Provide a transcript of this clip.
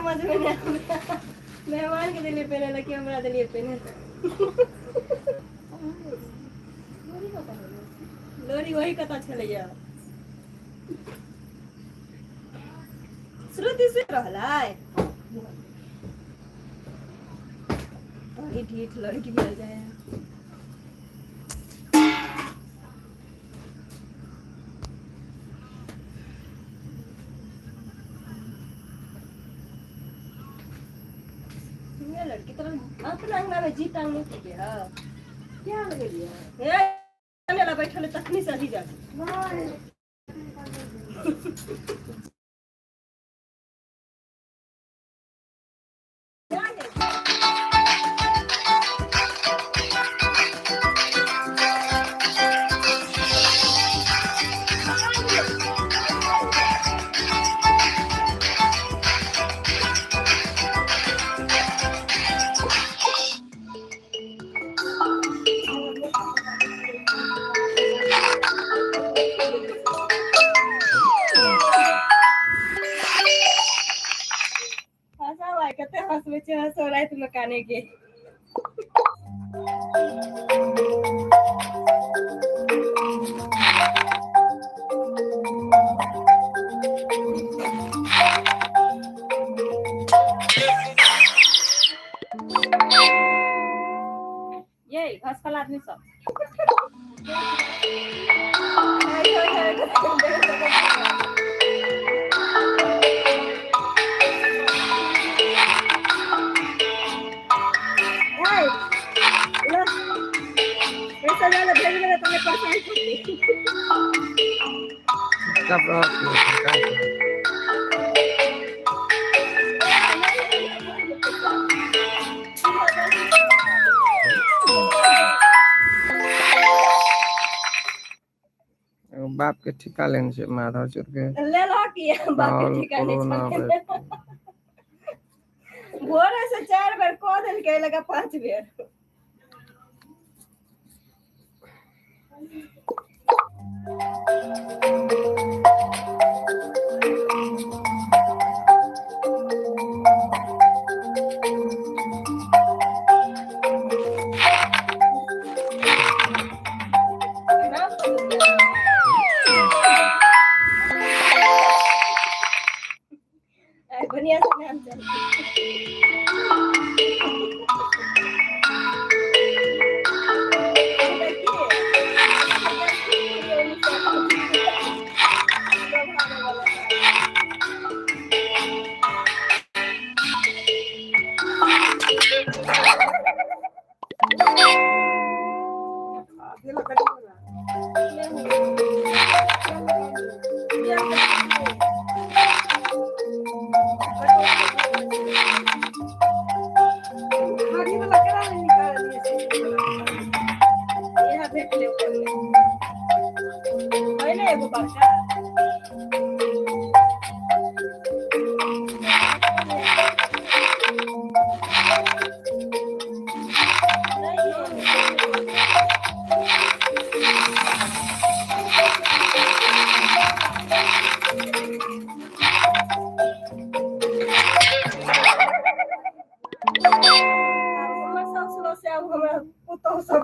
समझ में नहीं आबै। मेहमान के देलियै पहिने लए कि हमरा देलियै पहिने लए। लोरी वही कतऽ छलैया? श्रुति सुति रहलै। बड़ी ढीठ लड़की भेल जाय। ये लड़की तरह अपना अंगना में जी टांग नहीं की है। क्या लगेलियै? हे ला बैठल है तखनी से अभी जाके। नहि। हँसा भाई, कते हँसबै छै, हँसो रातिमे काने के। ये घसकल आदमी सब। पैसा ज्यादा भेज देबै तने परेशान कर दी। चुपचाप रहत ने सरकार। एगो बाप के ठिका लेने छै माधव चोर के। ले लह कि बाप के कॉल ठिका नहि कोरोना छलै। वायरस। भोरे से 4 बेर कऽ देलकै, एहि लगा 5 बेर। बढ़िया से नाम चल। खाड़ी वाला केना नहि निकाललियै से? इएह भेटलै ओकरमे। है ने एगो बड़का। हमर सासुरो से आब हमरा पुतहु सब।